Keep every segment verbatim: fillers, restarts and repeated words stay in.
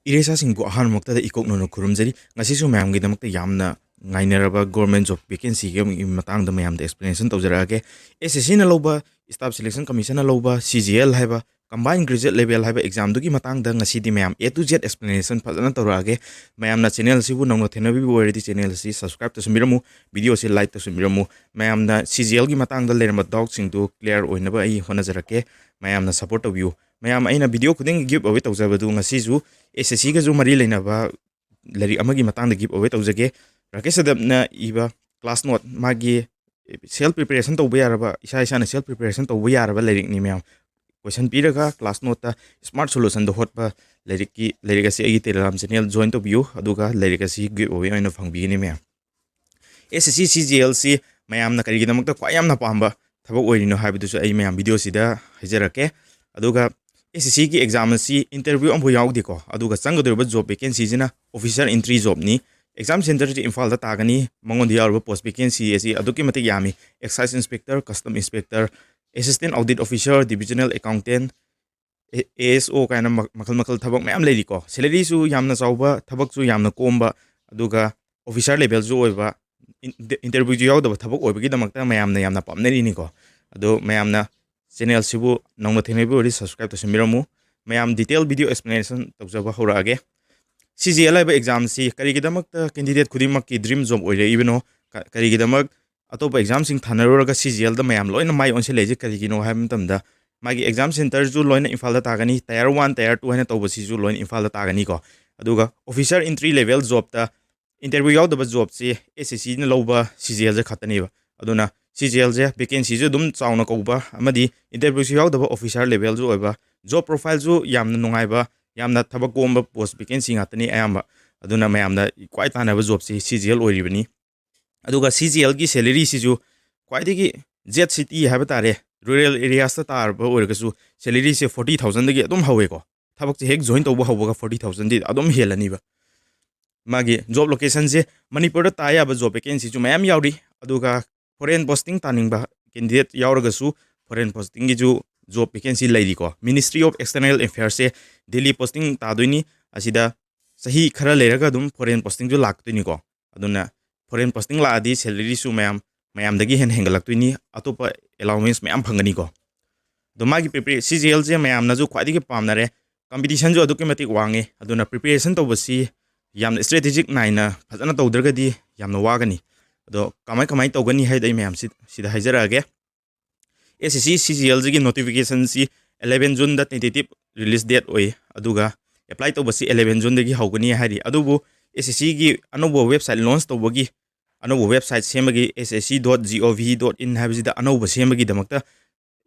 ꯏꯔꯦꯆꯥꯁꯤꯡꯕꯨ ꯑꯍꯥꯟꯕꯃꯛꯇꯗ ꯏꯀꯣꯛꯅꯅ ꯈꯨꯔꯨꯝꯖꯔꯤ꯫ ꯉꯁꯤꯁꯨ ꯃꯌꯥꯝꯒꯤꯗꯃꯛꯇ ꯌꯥꯝꯅ ꯉꯥꯏꯅꯔꯕ government job vacancyꯒꯤ ꯃꯇꯥꯡꯗ ꯃꯌꯥꯝꯗ explanation ꯇꯧꯖꯔꯛꯑꯒꯦ꯫ SSCꯅ ꯂꯧꯕ, Staff Selection Commissionꯅ ꯂꯧꯕ CGL ꯍꯥꯏꯕ combined graduate level ꯍꯥꯏꯕ examꯗꯨꯒꯤ ꯃꯇꯥꯡꯗ ꯉꯁꯤꯗꯤ ꯃꯌꯥꯝ A to Z explanation ꯐꯖꯅ ꯇꯧꯔꯛꯑꯒꯦ꯫ ꯃꯌꯥꯝꯅ channelꯁꯤꯕꯨ ꯅꯧꯅ ꯊꯦꯡꯅꯕꯤꯕ ꯑꯣꯏꯔꯗꯤ channelꯁꯤ subscribe ꯇꯧꯁꯤꯟꯕꯤꯔꯝꯃꯨ, videoꯁꯤ like ꯇꯧꯁꯤꯟꯕꯤꯔꯝꯃꯨ꯫ ꯃꯌꯥꯝꯅ CGLꯒꯤ ꯃꯇꯥꯡꯗ ꯂꯩꯔꯝꯕ doubtꯁꯤꯡꯗꯨ clear ꯑꯣꯏꯅꯕ ꯑꯩ ꯍꯣꯠꯅꯖꯔꯛꯀꯦ꯫ ꯃꯌꯥꯝꯅ support ꯇꯧꯕꯤꯌꯨ꯫ ꯃꯌꯥꯝ, ꯑꯩꯅ video ꯈꯨꯗꯤꯡꯒꯤ give away ꯇꯧꯖꯕꯗꯨ ꯉꯁꯤꯁꯨ SSCꯒꯁꯨ ꯃꯔꯤ ꯂꯩꯅꯕ ꯂꯥꯏꯔꯤꯛ ꯑꯃꯒꯤ ꯃꯇꯥꯡꯗ give away ꯇꯧꯖꯒꯦ꯫ ꯔꯥꯀꯦꯁ ꯌꯥꯗꯕꯅ ꯏꯕ class note, ꯃꯥꯒꯤ self preparation ꯇꯧꯕ ꯌꯥꯔꯕ, ꯏꯁꯥ ꯏꯁꯥꯅ self preparation ꯇꯧꯕ ꯌꯥꯔꯕ ꯂꯥꯏꯔꯤꯛꯅꯤ ꯃꯌꯥꯝ꯫ Question ꯄꯤꯔꯒ class noteꯇ smart solutionꯗ ꯍꯣꯠꯄ ꯂꯥꯏꯔꯤꯛꯀꯤ, ꯂꯥꯏꯔꯤꯛ ꯑꯁꯤ ꯑꯩꯒꯤ Telegram channel join ꯇꯧꯕꯤꯌꯨ, ꯑꯗꯨꯒ ꯂꯥꯏꯔꯤꯛ ꯑꯁꯤ give away ꯑꯣꯏꯅ ꯐꯪꯕꯤꯒꯅꯤ ꯃꯌꯥꯝ꯫ SSC CGLꯁꯤ ꯃꯌꯥꯝꯅ ꯀꯔꯤꯒꯤꯗꯃꯛꯇ ꯈ꯭ꯋꯥꯏ ꯌꯥꯝꯅ ꯄꯥꯝꯕ ꯊꯕꯛ ꯑꯣꯏꯔꯤꯅꯣ ꯍꯥꯏꯕꯗꯨꯁꯨ ꯑꯩ ꯃꯌꯥꯝ videoꯁꯤꯗ ꯍꯥꯏꯖꯔꯛꯀꯦ꯫ ꯑꯗꯨꯒ SSCꯒꯤ exam ꯑꯁꯤ interview ꯑꯃꯐꯥꯎ ꯌꯥꯎꯗꯦꯀꯣ꯫ ꯑꯗꯨꯒ ꯆꯪꯒꯗꯧꯔꯤꯕ job vacancyꯁꯤꯅ officer entry jobꯅꯤ꯫ Exam centreꯁꯤ ꯏꯝꯐꯥꯜꯗ ꯇꯥꯒꯅꯤ꯫ ꯃꯉꯣꯟꯗ ꯌꯥꯎꯔꯤꯕ post vacancy ꯑꯁꯤ ꯑꯗꯨꯛꯀꯤ ꯃꯇꯤꯛ ꯌꯥꯝꯃꯤ: Excise Inspector, Custom Inspector, Assistant Audit Officer, Divisional Accountant, ASO ꯀꯥꯏꯅ ꯃ-, ꯃꯈꯜ ꯃꯈꯜ ꯊꯕꯛ ꯃꯌꯥꯝ ꯂꯩꯔꯤꯀꯣ꯫ Salaryꯁꯨ ꯌꯥꯝꯅ ꯆꯥꯎꯕ, ꯊꯕꯛꯁꯨ ꯌꯥꯝꯅ ꯀꯣꯝꯕ, ꯑꯗꯨꯒ officer levelꯁꯨ ꯑꯣꯏꯕ, in-, interviewꯁꯨ ꯌꯥꯎꯗꯕ ꯊꯕꯛ ꯑꯣꯏꯕꯒꯤꯗꯃꯛꯇ ꯃꯌꯥꯝꯅ ꯌꯥꯝꯅ ꯄꯥꯝꯅꯔꯤꯅꯤꯀꯣ꯫ ꯑꯗꯣ ꯃꯌꯥꯝꯅ channelꯁꯤꯕꯨ ꯅꯧꯅ ꯊꯦꯡꯅꯕꯤꯕ ꯑꯣꯏꯔꯗꯤ subscribe ꯇꯧꯁꯤꯟꯕꯤꯔꯝꯃꯨ꯫ ꯃꯌꯥꯝ detail video explanation ꯇꯧꯖꯕ ꯍꯧꯔꯛꯑꯒꯦ꯫ CGL ꯍꯥꯏꯕ examꯁꯤ ꯀꯔꯤꯒꯤꯗꯃꯛꯇ candidate ꯈꯨꯗꯤꯡꯃꯛꯀꯤ dream job ꯑꯣꯏꯔꯛꯏꯕꯅꯣ? ꯀ-, ꯀꯔꯤꯒꯤꯗꯃꯛ ꯑꯇꯣꯞꯄ examꯁꯤꯡ ꯊꯥꯅꯔꯨꯔꯒ CGLꯗ ꯃꯌꯥꯝ ꯂꯣꯏꯅ ꯃꯥꯏ ꯑꯣꯟꯁꯤꯜꯂꯛꯏꯁꯦ ꯀꯔꯤꯒꯤꯅꯣ ꯍꯥꯏꯕ ꯃꯇꯝꯗ, ꯃꯥꯒꯤ exam centreꯁꯨ ꯂꯣꯏꯅ ꯏꯝꯐꯥꯜꯗ ꯇꯥꯒꯅꯤ, tier one, tier two ꯍꯥꯏꯅ ꯇꯧꯕꯁꯤꯁꯨ ꯂꯣꯏꯅ ꯏꯝꯐꯥꯜꯗ ꯇꯥꯒꯅꯤꯀꯣ꯫ ꯑꯗꯨꯒ officer entry level jobꯇ interview ꯌꯥꯎꯗꯕ jobꯁꯤ SSCꯅ ꯂꯧꯕ CGLꯁꯦ ꯈꯛꯇꯅꯦꯕ꯫ ꯑꯗꯨꯅ CGLꯁꯦ vacancyꯁꯨ ꯑꯗꯨꯝ ꯆꯥꯎꯅ ꯀꯧꯕ ꯑꯃꯗꯤ interviewꯁꯨ ꯌꯥꯎꯗꯕ, officer levelꯁꯨ ꯑꯣꯏꯕ, job profileꯁꯨ ꯌꯥꯝꯅ ꯅꯨꯡꯉꯥꯏꯕ, ꯌꯥꯝꯅ ꯊꯕꯛ ꯀꯣꯝꯕ post vacancy ꯉꯥꯛꯇꯅꯤ ꯑꯌꯥꯝꯕ꯫ ꯑꯗꯨꯅ ꯃꯌꯥꯝꯅ ꯈ꯭ꯋꯥꯏ ꯇꯥꯟꯅꯕ jobꯁꯤ CGL ꯑꯣꯏꯔꯤꯕꯅꯤ꯫ ꯑꯗꯨꯒ CGLꯒꯤ salaryꯁꯤꯁꯨ ꯈ꯭ꯋꯥꯏꯗꯒꯤ Z city ꯍꯥꯏꯕ ꯇꯥꯔꯦ, rural areasꯇ ꯇꯥꯔꯕ ꯑꯣꯏꯔꯒꯁꯨ salaryꯁꯦ forty thousandꯗꯒꯤ ꯑꯗꯨꯝ ꯍꯧꯋꯦꯀꯣ꯫ ꯊꯕꯛꯁꯦ ꯍꯦꯛ join ꯇꯧꯕ ꯍꯧꯕꯒ forty thousandꯗꯤ ꯑꯗꯨꯝ ꯍꯦꯜꯂꯅꯤꯕ꯫ ꯃꯥꯒꯤ job locationꯁꯦ ꯃꯅꯤꯄꯨꯔꯗ ꯇꯥ ꯌꯥꯕ job vacancyꯁꯨ ꯃꯌꯥꯝ ꯌꯥꯎꯔꯤ꯫ ꯑꯗꯨꯒ foreign posting ꯇꯥꯅꯤꯡꯕ candidate ꯌꯥꯎꯔꯒꯁꯨ foreign postingꯒꯤꯁꯨ job vacancy ꯂꯩꯔꯤꯀꯣ꯫ Ministry of External Affairsꯁꯦ Delhi posting ꯇꯥꯗꯣꯏꯅꯤ꯫ ꯑꯁꯤꯗ ꯆꯍꯤ ꯈꯔ ꯂꯩꯔꯒ ꯑꯗꯨꯝ foreign postingꯁꯨ ꯂꯥꯛꯇꯣꯏꯅꯤꯀꯣ꯫ ꯑꯗꯨꯅ foreign posting ꯂꯥꯛꯑꯗꯤ salaryꯁꯨ ꯃꯌꯥꯝ, ꯃꯌꯥꯝꯗꯒꯤ ꯍꯦꯟꯅ ꯍꯦꯟꯒꯠꯂꯛꯇꯣꯏꯅꯤ, ꯑꯇꯣꯞꯄ allowance ꯃꯌꯥꯝ ꯐꯪꯒꯅꯤꯀꯣ꯫ ꯑꯗꯣ ꯃꯥꯒꯤ prepare-, CGLꯁꯦ ꯃꯌꯥꯝꯅꯁꯨ ꯈ꯭ꯋꯥꯏꯗꯒꯤ ꯄꯥꯝꯅꯔꯦ, competitionꯁꯨ ꯑꯗꯨꯛꯀꯤ ꯃꯇꯤꯛ ꯋꯥꯡꯉꯤ꯫ ꯑꯗꯨꯅ preparationꯁꯦ ꯇꯧꯕꯁꯤ ꯌꯥꯝꯅ strategic ꯅꯥꯏꯅ ꯐꯖꯅ ꯇꯧꯗ꯭ꯔꯒꯗꯤ ꯌꯥꯝꯅ ꯋꯥꯒꯅꯤ꯫ ꯑꯗꯣ ꯀꯃꯥꯏ ꯀꯃꯥꯏꯅ ꯇꯧꯒꯅꯤ ꯍꯥꯏꯗꯣ ꯑꯩ ꯃꯌꯥꯝꯁꯤ ꯁꯤꯗ ꯍꯥꯏꯖꯔꯛꯑꯒꯦ꯫ SSC CGLꯁꯤꯒꯤ notificationꯁꯤ eleven Juneꯗ tentative release date ꯑꯣꯏ, ꯑꯗꯨꯒ apply ꯇꯧꯕꯁꯤ eleven Juneꯗꯒꯤ ꯍꯧꯒꯅꯤ ꯍꯥꯏꯔꯤ꯫ ꯑꯗꯨꯕꯨ SSCꯒꯤ ꯑꯅꯧꯕ website launch ꯇꯧꯕꯒꯤ, ꯑꯅꯧꯕ website ꯁꯦꯝꯕꯒꯤ, S S C dot G O V dot in ꯍꯥꯏꯕꯁꯤꯗ ꯑꯅꯧꯕ ꯁꯦꯝꯕꯒꯤꯗꯃꯛꯇ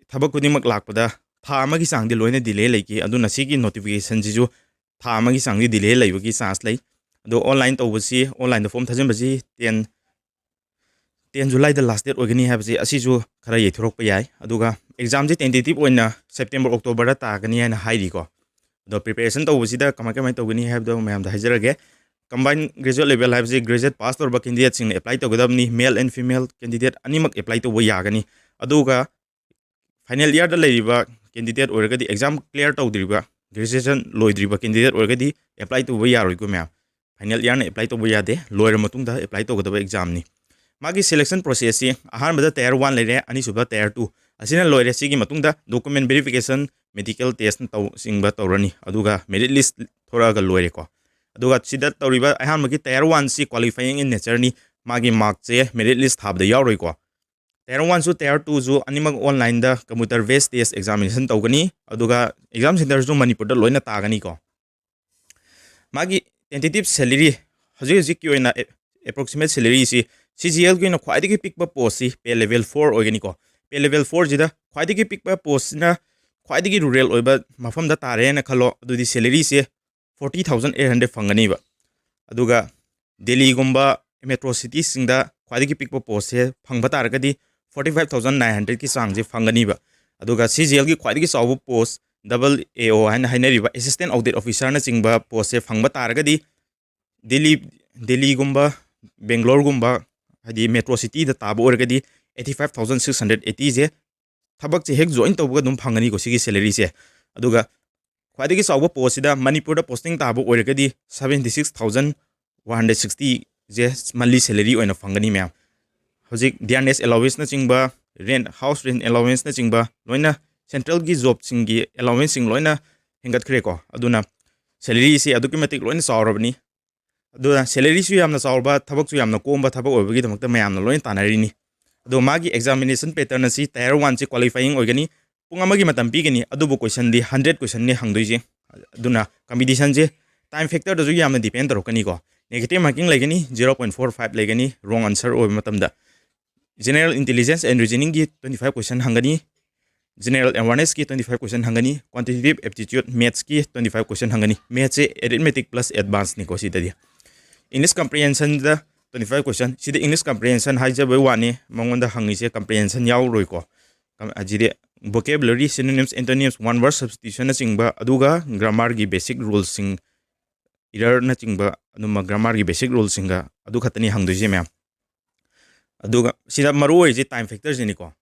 ꯊꯕꯛ ꯈꯨꯗꯤꯡꯃꯛ ꯂꯥꯛꯄꯗ ꯊꯥ ꯑꯃꯒꯤ ꯆꯥꯡꯗꯤ ꯂꯣꯏꯅ delay ꯂꯩꯈꯤ꯫ ꯑꯗꯨꯅ ꯁꯤꯒꯤ notificationꯁꯤꯁꯨ ꯊꯥ ꯑꯃꯒꯤ ꯆꯥꯡꯗꯤ delay ꯂꯩꯕꯒꯤ chance ꯂꯩ꯫ ꯑꯗꯣ online ꯇꯧꯕꯁꯤ, onlineꯗ form ꯊꯥꯖꯤꯟꯕꯁꯤ ten, ten Julyꯗ last date ꯑꯣꯏꯒꯅꯤ ꯍꯥꯏꯕꯁꯤ ꯑꯁꯤꯁꯨ ꯈꯔ ꯌꯩꯊꯣꯔꯛꯄ ꯌꯥꯏ꯫ ꯑꯗꯨꯒ examꯁꯤ tentative ꯑꯣꯏꯅ September, Octoberꯗ ꯇꯥꯒꯅꯤ ꯍꯥꯏꯅ ꯍꯥꯏꯔꯤꯀꯣ꯫ ꯑꯗꯣ preparation ꯇꯧꯕꯁꯤꯗ ꯀꯃꯥꯏ ꯀꯃꯥꯏꯅ ꯇꯧꯒꯅꯤ ꯍꯥꯏꯕꯗꯣ ꯃꯌꯥꯝꯗ ꯍꯥꯏꯖꯔꯒꯦ꯫ Combined graduate level ꯍꯥꯏꯕꯁꯤ graduate pass ꯇꯧꯔꯕ candidateꯁꯤꯡꯅ apply ꯇꯧꯒꯗꯕꯅꯤ, male and female candidate ꯑꯅꯤꯃꯛ apply ꯇꯧꯕ ꯌꯥꯒꯅꯤ꯫ ꯑꯗꯨꯒ final yearꯗ ꯂꯩꯔꯤꯕ candidate ꯑꯣꯏꯔꯒꯗꯤ, exam clear ꯇꯧꯗ꯭ꯔꯤꯕ, graduation ꯂꯣꯏꯗ꯭ꯔꯤꯕ candidate ꯑꯣꯏꯔꯒꯗꯤ apply ꯇꯧꯕ ꯌꯥꯔꯣꯏꯀꯣ ꯃꯌꯥꯝ꯫ Final yearꯅ apply ꯇꯧꯕ ꯌꯥꯗꯦ, ꯂꯣꯏꯔ ꯃꯇꯨꯡꯗ apply ꯇꯧꯒꯗꯕ examꯅꯤ꯫ ꯃꯥꯒꯤ selection processꯁꯤ ꯑꯍꯥꯟꯕꯗ tier one ꯂꯩꯔꯦ, ꯑꯅꯤꯁꯨꯕ tier two꯫ ꯑꯁꯤꯅ ꯂꯣꯏꯔꯦ꯫ ꯁꯤꯒꯤ ꯃꯇꯨꯡꯗ document verification, medical test ꯇꯧ-, ꯆꯤꯡꯕ ꯇꯧꯔꯅꯤ, ꯑꯗꯨꯒ merit list ꯊꯣꯔꯛꯑꯒ ꯂꯣꯏꯔꯦꯀꯣ꯫ ꯑꯗꯨꯒ ꯁꯤꯗ ꯇꯧꯔꯤꯕ ꯑꯍꯥꯟꯕꯒꯤ tier oneꯁꯤ qualifying in natureꯅꯤ, ꯃꯥꯒꯤ markꯁꯦ merit list ꯊꯥꯕꯗ ꯌꯥꯎꯔꯣꯏꯀꯣ꯫ Tier oneꯁꯨ tier twoꯁꯨ ꯑꯅꯤꯃꯛ onlineꯗ computer based test examination ꯇꯧꯒꯅꯤ, ꯑꯗꯨꯒ exam centreꯁꯨ ꯃꯅꯤꯄꯨꯔꯗ ꯂꯣꯏꯅ ꯇꯥꯒꯅꯤꯀꯣ꯫ ꯃꯥꯒꯤ tentative salary, ꯍꯧꯖꯤꯛ ꯍꯧꯖꯤꯛꯀꯤ ꯑꯣꯏꯅ ꯑꯦ-, approximate salaryꯁꯤ CGLꯒꯤ ꯑꯣꯏꯅ ꯈ꯭ꯋꯥꯏꯗꯒꯤ ꯄꯤꯛꯄ postꯁꯤ pay level four ꯑꯣꯏꯒꯅꯤꯀꯣ꯫ Pay level fourꯁꯤꯗ ꯈ꯭ꯋꯥꯏꯗꯒꯤ ꯄꯤꯛꯄ postꯁꯤꯅ ꯈ꯭ꯋꯥꯏꯗꯒꯤ rural ꯑꯣꯏꯕ ꯃꯐꯝꯗ ꯇꯥꯔꯦꯅ ꯈꯜꯂꯣ, ꯑꯗꯨꯗꯤ salaryꯁꯦ forty thousand eight hundred ꯐꯪꯒꯅꯤꯕ꯫ ꯑꯗꯨꯒ ꯗꯦꯜꯂꯤꯒꯨꯝꯕ metro cityꯁꯤꯡꯗ ꯈ꯭ꯋꯥꯏꯗꯒꯤ ꯄꯤꯛꯄ postꯁꯦ ꯐꯪꯕ ꯇꯥꯔꯒꯗꯤ forty five thousand nine hundredꯀꯤ ꯆꯥꯡꯁꯦ ꯐꯪꯒꯅꯤꯕ꯫ ꯑꯗꯨꯒ CGLꯒꯤ ꯈ꯭ꯋꯥꯏꯗꯒꯤ ꯆꯥꯎꯕ post double A O ꯍꯥꯏꯅ ꯍꯥꯏꯅꯔꯤꯕ assistant audit officerꯅꯆꯤꯡꯕ postꯁꯦ ꯐꯪꯕ ꯇꯥꯔꯒꯗꯤ ꯗꯦꯜꯂꯤ, ꯗꯦꯜꯂꯤꯒꯨꯝꯕ, ꯕꯦꯡꯒ꯭ꯂꯣꯔꯒꯨꯝꯕ, ꯍꯥꯏꯗꯤ metro cityꯗ ꯇꯥꯕ ꯑꯣꯏꯔꯒꯗꯤ eighty five thousand six hundred eightyꯁꯦ ꯊꯕꯛꯁꯦ ꯍꯦꯛ join ꯇꯧꯕꯒ ꯑꯗꯨꯝ ꯐꯪꯒꯅꯤꯀꯣ ꯁꯤꯒꯤ salaryꯁꯦ꯫ ꯑꯗꯨꯒ ꯈ꯭ꯋꯥꯏꯗꯒꯤ ꯆꯥꯎꯕ ꯄꯣꯁꯁꯤꯗ ꯃꯅꯤꯄꯨꯔꯗ ꯄꯣꯁꯇꯤꯡ ꯇꯥꯕ ꯑꯣꯏꯔꯒꯗꯤ seventy six thousand one hundred sixty ꯁꯦ ꯃꯟꯂꯤ ꯁꯦꯂꯔꯤ ꯑꯣꯏꯅ ꯐꯪꯒꯅꯤ ꯃꯌꯥꯝ꯫ ꯍꯧꯖꯤꯛ ꯗꯤ ꯑꯥꯔ ꯑꯦꯟ ꯑꯦꯁ ꯑꯦꯂꯥꯎꯋꯦꯟꯁꯅꯆꯤꯡꯕ, ꯔꯦꯟ, ꯍꯥꯎꯁ ꯔꯦꯟ ꯑꯦꯂꯥꯎꯋꯦꯟꯁꯅꯆꯤꯡꯕ ꯂꯣꯏꯅ ꯁꯦꯟꯇ꯭ꯔꯦꯜꯒꯤ ꯖꯣꯕꯁꯤꯡꯒꯤ ꯑꯦꯂꯥꯎꯋꯦꯟꯁꯁꯤꯡ ꯂꯣꯏꯅ ꯍꯦꯟꯒꯠꯈ꯭ꯔꯦꯀꯣ꯫ ꯑꯗꯨꯅ ꯁꯦꯂꯔꯤꯁꯤ ꯑꯗꯨꯛꯀꯤ ꯃꯇꯤꯛ ꯂꯣꯏꯅ ꯆꯥꯎꯔꯕꯅꯤ꯫ ꯑꯗꯨꯅ ꯁꯦꯂꯔꯤꯁꯨ ꯌꯥꯝꯅ ꯆꯥꯎꯔꯕ, ꯊꯕꯛꯁꯨ ꯌꯥꯝꯅ ꯀꯣꯝꯕ ꯊꯕꯛ ꯑꯣꯏꯕꯒꯤꯗꯃꯛꯇ ꯃꯌꯥꯝꯅ ꯂꯣꯏꯅ ꯇꯥꯟꯅꯔꯤꯅꯤ꯫ ꯑꯗꯣ ꯃꯥꯒꯤ ꯑꯦꯛꯖꯥꯃꯤꯅꯦꯁꯟ ꯄꯦꯇꯔꯟ ꯑꯁꯤ ꯇꯥꯏꯌꯔ ꯋꯥꯟꯁꯤ ꯀ꯭ꯋꯥꯂꯤꯐꯥꯏꯌꯤꯡ ꯑꯣꯏꯒꯅꯤ꯫ ꯄꯨꯡ ꯑꯃꯒꯤ ꯃꯇꯝ ꯄꯤꯒꯅꯤ, ꯑꯗꯨꯕꯨ ꯀꯣꯏꯁꯟꯗꯤ ꯍꯟꯗ꯭ꯔꯦꯠ ꯀꯣꯏꯁꯟꯅꯤ ꯍꯪꯗꯣꯏꯁꯦ꯫ ꯑꯗꯨꯅ ꯀꯝꯄꯤꯇꯤꯁꯟꯁꯦ ꯇꯥꯏꯝ ꯐꯦꯛꯇꯔꯗꯁꯨ ꯌꯥꯝꯅ ꯗꯤꯄꯦꯟ ꯇꯧꯔꯛꯀꯅꯤꯀꯣ꯫ ꯅꯦꯒꯦꯇꯤꯞ ꯃꯥꯔꯀꯤꯡ ꯂꯩꯒꯅꯤ, zero point four five ꯂꯩꯒꯅꯤ ꯔꯣꯡ ꯑꯟꯁꯔ ꯑꯣꯏꯕ ꯃꯇꯝꯗ꯫ General Intelligence and Reasoningꯒꯤ twenty five question ꯍꯪꯒꯅꯤ, General Awarenessꯀꯤ twenty five question ꯍꯪꯒꯅꯤ, Quantitative Aptitude Mathsꯀꯤ twenty five question ꯍꯪꯒꯅꯤ꯫ Mathsꯁꯦ Arithmetic plus Advanceꯅꯤꯀꯣ ꯁꯤꯗꯗꯤ꯫ English Comprehensionꯗ twenty five question꯫ ꯁꯤꯗ English Comprehension ꯍꯥꯏꯖꯕꯩ ꯋꯥꯅꯤ, ꯃꯉꯣꯟꯗ ꯍꯪꯉꯤꯁꯦ comprehension ꯌꯥꯎꯔꯣꯏꯀꯣ꯫ ꯀꯝ-, ꯑꯁꯤꯗꯤ vocabulary, synonyms, antonyms, one word substitutionꯅꯆꯤꯡꯕ, ꯑꯗꯨꯒ grammarꯒꯤ basic ruleꯁꯤꯡ, ꯏꯔꯔꯅꯆꯤꯡꯕ, ꯑꯗꯨꯝꯕ grammarꯒꯤ basic ruleꯁꯤꯡꯒ ꯑꯗꯨ ꯈꯛꯇꯅꯤ ꯍꯪꯗꯣꯏꯁꯦ ꯃꯌꯥꯝ꯫ ꯑꯗꯨꯒ ꯁꯤꯗ ꯃꯔꯨ ꯑꯣꯏꯔꯤꯁꯦ time factorꯁꯤꯅꯤꯀꯣ꯫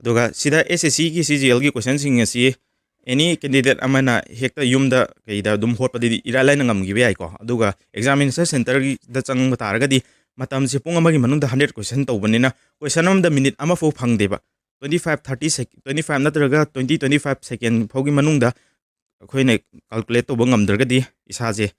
ꯑꯗꯨꯒ ꯁꯤꯗ S S Cꯒꯤ, C G Lꯒꯤ questionꯁꯤꯡ ꯑꯁꯤ any candidate ꯑꯃꯅ ꯍꯦꯛꯇ ꯌꯨꯝꯗ ꯀꯩꯗ ꯑꯗꯨꯝ ꯍꯣꯠꯄꯗꯗꯤ ꯏꯔꯥꯏ ꯂꯥꯏꯅ ꯉꯝꯈꯤꯕ ꯌꯥꯏꯀꯣ꯫ ꯑꯗꯨꯒ examination centreꯒꯤꯗ ꯆꯪꯕ ꯇꯥꯔꯒꯗꯤ ꯃꯇꯝꯁꯦ ꯄꯨꯡ ꯑꯃꯒꯤ ꯃꯅꯨꯡꯗ hundred question ꯇꯧꯕꯅꯤꯅ question ꯑꯃꯗ minute ꯑꯃꯐꯥꯎ ꯐꯪꯗꯦꯕ꯫ Twenty five, thirty sec-, twenty five ꯅꯠꯇ꯭ꯔꯒ twenty, twenty five second ꯐꯥꯎꯒꯤ ꯃꯅꯨꯡꯗ ꯑꯩꯈꯣꯏꯅ calculate ꯇꯧꯕ ꯉꯝꯗ꯭ꯔꯒꯗꯤ ꯏꯁꯥꯁꯦ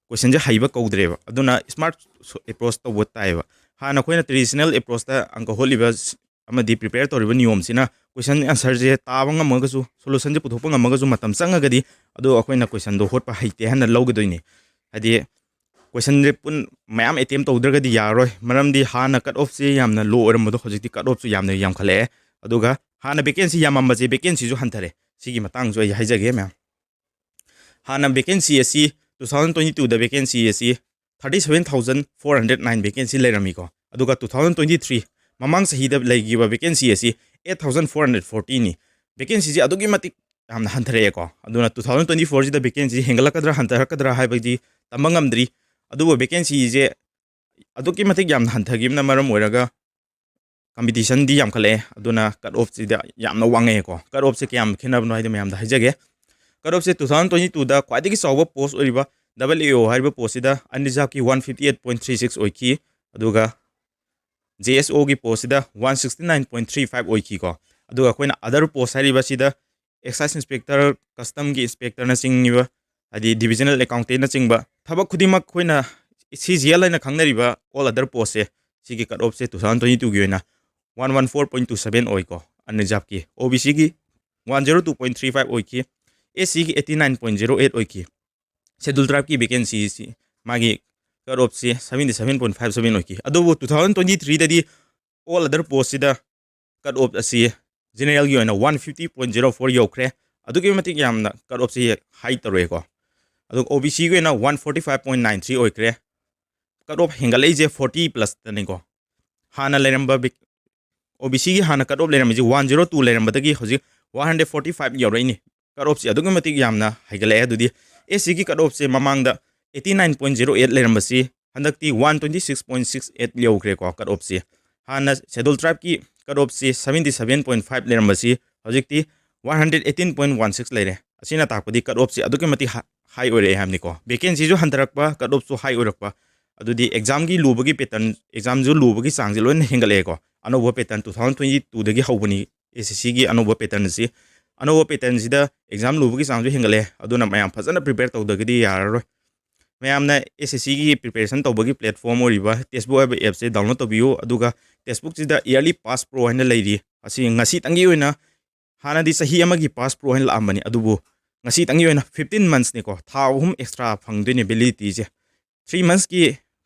questionꯁꯦ ꯍꯩꯕ ꯀꯧꯗ꯭ꯔꯦꯕ꯫ ꯑꯗꯨꯅ smart approach ꯇꯧꯕ ꯇꯥꯏꯌꯦꯕ꯫ ꯍꯥꯟꯅ ꯑꯩꯈꯣꯏꯅ traditional approachꯇ ꯑꯪꯀ ꯍꯣꯠꯂꯤꯕ ꯁ-, ꯑꯃꯗꯤ prepare ꯇꯧꯔꯤꯕ ꯅꯤꯌꯣꯝꯁꯤꯅ question answerꯁꯦ ꯇꯥꯕ ꯉꯝꯃꯒꯁꯨ, solutionꯁꯦ ꯄꯨꯊꯣꯛꯄ ꯉꯝꯃꯒꯁꯨ ꯃꯇꯝ ꯆꯪꯉꯒꯗꯤ ꯑꯗꯣ ꯑꯩꯈꯣꯏꯅ questionꯗꯣ ꯍꯣꯠꯄ ꯍꯩꯇꯦ ꯍꯥꯏꯅ ꯂꯧꯒꯗꯣꯏꯅꯤ꯫ ꯍꯥꯏꯗꯤ questionꯁꯦ ꯄꯨꯟ-, ꯃꯌꯥꯝ attempt ꯇꯧꯗ꯭ꯔꯒꯗꯤ ꯌꯥꯔꯔꯣꯏ꯫ ꯃꯔꯝꯗꯤ ꯍꯥꯟꯅ cut offꯁꯦ ꯌꯥꯝꯅ low ꯑꯣꯏꯔꯝꯕꯗꯣ ꯍꯧꯖꯤꯛꯇꯤ cut offꯁꯨ ꯌꯥꯝꯅ ꯌꯥꯝꯈꯠꯂꯛꯑꯦ꯫ ꯑꯗꯨꯒ ꯍꯥꯟꯅ vacancy ꯌꯥꯝꯃꯝꯕꯁꯦ vacancyꯁꯨ ꯍꯟꯊꯔꯦ꯫ ꯁꯤꯒꯤ ꯃꯇꯥꯡꯁꯨ ꯑꯩ ꯍꯥꯏꯖꯒꯦ ꯃꯌꯥꯝ꯫ ꯍꯥꯟꯅ vacancy ꯑꯁꯤ two thousand twenty twoꯗ vacancy ꯑꯁꯤ thirty seven thousand four hundred nine vacancy ꯂꯩꯔꯝꯃꯤꯀꯣ꯫ ꯑꯗꯨꯒ two thousand twenty three ꯃꯃꯥꯡ ꯆꯍꯤꯗ ꯂꯩꯈꯤꯕ vacancy ꯑꯁꯤ eight thousand four hundred fortyꯅꯤ꯫ Vacancyꯁꯦ ꯑꯗꯨꯛꯀꯤ ꯃꯇꯤꯛ ꯌꯥꯝꯅ ꯍꯟꯊꯔꯛꯑꯦꯀꯣ꯫ ꯑꯗꯨꯅ two thousand twenty fourꯁꯤꯗ vacancy ꯍꯦꯟꯒꯠꯂꯛꯀꯗ꯭ꯔꯥ ꯍꯟꯊꯔꯛꯀꯗ꯭ꯔꯥ ꯍꯥꯏꯕꯗꯤ ꯇꯝꯕ ꯉꯝꯗ꯭ꯔꯤ꯫ ꯑꯗꯨꯕꯨ vacancyꯁꯦ ꯑꯗꯨꯛꯀꯤ ꯃꯇꯤꯛ ꯌꯥꯝꯅ ꯍꯟꯊꯈꯤꯕꯅ ꯃꯔꯝ ꯑꯣꯏꯔꯒ competitionꯗꯤ ꯌꯥꯝꯈꯠꯂꯛꯑꯦ꯫ ꯑꯗꯨꯅ cut offꯁꯤꯗ ꯌꯥꯝꯅ ꯋꯥꯡꯉꯛꯑꯦꯀꯣ꯫ Cut offꯁꯦ ꯀꯌꯥꯝ ꯈꯦꯠꯅꯕꯅꯣ ꯍꯥꯏꯗꯣ ꯃꯌꯥꯝꯗ ꯍꯥꯏꯖꯒꯦ꯫ Cut offꯁꯦ two thousand twenty twoꯗ ꯈ꯭ꯋꯥꯏꯗꯒꯤ ꯆꯥꯎꯕ post ꯑꯣꯏꯔꯤꯕ double A O ꯍꯥꯏꯔꯤꯕ postꯁꯤꯗ unreservedꯀꯤ one fifty eight point three six ꯑꯣꯏꯈꯤ, ꯑꯗꯨꯒ J S Oꯒꯤ postꯁꯤꯗ one sixty nine point three five ꯑꯣꯏꯈꯤꯀꯣ꯫ ꯑꯗꯨꯒ ꯑꯩꯈꯣꯏꯅ other post ꯍꯥꯏꯔꯤꯕꯁꯤꯗ excise inspector, customꯒꯤ inspectorꯅ ꯆꯤꯡꯉꯤꯕ, ꯍꯥꯏꯗꯤ divisional accountantꯅ ꯆꯤꯡꯕ ꯊꯕꯛ ꯈꯨꯗꯤꯡꯃꯛ ꯑꯩꯈꯣꯏꯅ C G L ꯍꯥꯏꯅ ꯈꯪꯅꯔꯤꯕ all other postꯁꯦ, ꯁꯤꯒꯤ cut offꯁꯦ two thousand twenty twoꯒꯤ ꯑꯣꯏꯅ one one four point two seven ꯑꯣꯏꯀꯣ, unreservedꯀꯤ꯫ OBCꯒꯤ one zero two point three five ꯑꯣꯏꯈꯤ, SCꯒꯤ eighty nine point zero eight ꯑꯣꯏꯈꯤ꯫ Schedule tribeꯀꯤ vacancyꯁꯤ ꯃꯥꯒꯤ cut offꯁꯤ seventy seven point five seven ꯑꯣꯏꯈꯤ꯫ ꯑꯗꯨꯕꯨ two thousand twenty threeꯗꯗꯤ all other postꯁꯤꯗ cut off ꯑꯁꯤ generalꯒꯤ ꯑꯣꯏꯅ one fifty point zero four ꯌꯧꯈ꯭ꯔꯦ꯫ ꯑꯗꯨꯛꯀꯤ ꯃꯇꯤꯛ ꯌꯥꯝꯅ cut offꯁꯤ high ꯇꯧꯔꯛꯑꯦꯀꯣ꯫ ꯑꯗꯨꯒ OBCꯒꯤ ꯑꯣꯏꯅ one forty five point nine three ꯑꯣꯏꯈ꯭ꯔꯦ꯫ Cut off ꯍꯦꯟꯒꯠꯂꯛꯏꯁꯦ forty plusꯇꯅꯤꯀꯣ꯫ ꯍꯥꯟꯅ ꯂꯩꯔꯝꯕ ꯕꯤꯛ-, OBCꯒꯤ ꯍꯥꯟꯅ cut off ꯂꯩꯔꯝꯃꯤꯁꯦ one zero two ꯂꯩꯔꯝꯕꯗꯒꯤ ꯍꯧꯖꯤꯛ one hundred forty five ꯌꯧꯔꯛꯏꯅꯤ꯫ Cut offꯁꯤ ꯑꯗꯨꯛꯀꯤ ꯃꯇꯤꯛ ꯌꯥꯝꯅ ꯍꯩꯒꯠꯂꯛꯑꯦ꯫ ꯑꯗꯨꯗꯤ SCꯒꯤ cut offꯁꯦ ꯃꯃꯥꯡꯗ eighty nine point zero eight ꯂꯩꯔꯝꯕꯁꯤ ꯍꯟꯗꯛꯇꯤ one twenty six point six eight ꯌꯧꯈ꯭ꯔꯦꯀꯣ cut offꯁꯤ꯫ ꯍꯥꯟꯅ Schedule tribeꯀꯤ cut offꯁꯤ seventy seven point five ꯂꯩꯔꯝꯕꯁꯤ ꯍꯧꯖꯤꯛꯇꯤ one hundred eighteen point one six ꯂꯩꯔꯦ꯫ ꯑꯁꯤꯅ ꯇꯥꯛꯄꯗꯤ cut offꯁꯤ ꯑꯗꯨꯛꯀꯤ ꯃꯇꯤꯛ ꯍ-, high ꯑꯣꯏꯔꯛꯑꯦ ꯍꯥꯏꯕꯅꯤꯀꯣ꯫ Vacancyꯁꯨ ꯍꯟꯊꯔꯛꯄ, cut offꯁꯨ high ꯑꯣꯏꯔꯛꯄ, ꯑꯗꯨꯗꯤ examꯒꯤ ꯂꯨꯕꯒꯤ pattern, examꯁꯨ ꯂꯨꯕꯒꯤ ꯆꯥꯡꯁꯦ ꯂꯣꯏꯅ ꯍꯦꯟꯒꯠꯂꯛꯑꯦꯀꯣ꯫ ꯑꯅꯧꯕ pattern two thousand twenty twoꯗꯒꯤ ꯍꯧꯕꯅꯤ SCꯒꯤ ꯑꯅꯧꯕ patternꯁꯤ꯫ ꯑꯅꯧꯕ patternꯁꯤꯗ exam ꯂꯨꯕꯒꯤ ꯆꯥꯡꯁꯨ ꯍꯦꯟꯒꯠꯂꯛꯑꯦ꯫ ꯑꯗꯨꯅ ꯃꯌꯥꯝ ꯐꯖꯅ prepare ꯇꯧꯗꯒꯗꯤ ꯌꯥꯔꯔꯣꯏ꯫ ꯃꯌꯥꯝꯅ SSCꯒꯤ preparation ꯇꯧꯕꯒꯤ platform ꯑꯣꯏꯔꯤꯕ Testbook ꯍꯥꯏꯕ appꯁꯦ download ꯇꯧꯕꯤꯌꯨ꯫ ꯑꯗꯨꯒ Testbookꯁꯤꯗ Yearly Pass Pro ꯍꯥꯏꯅ ꯂꯩꯔꯤ꯫ ꯑꯁꯤ ꯉꯁꯤꯇꯪꯒꯤ ꯑꯣꯏꯅ, ꯍꯥꯟꯅꯗꯤ ꯆꯍꯤ ꯑꯃꯒꯤ Pass Pro ꯍꯥꯏꯅ ꯂꯥꯛꯑꯝꯕꯅꯤ, ꯑꯗꯨꯕꯨ ꯉꯁꯤꯇꯪꯒꯤ ꯑꯣꯏꯅ fifteen monthsꯅꯤꯀꯣ, ꯊꯥ ꯑꯍꯨꯝ extra ꯐꯪꯗꯣꯏꯅꯦ validityꯁꯦ꯫ Three monthsꯀꯤ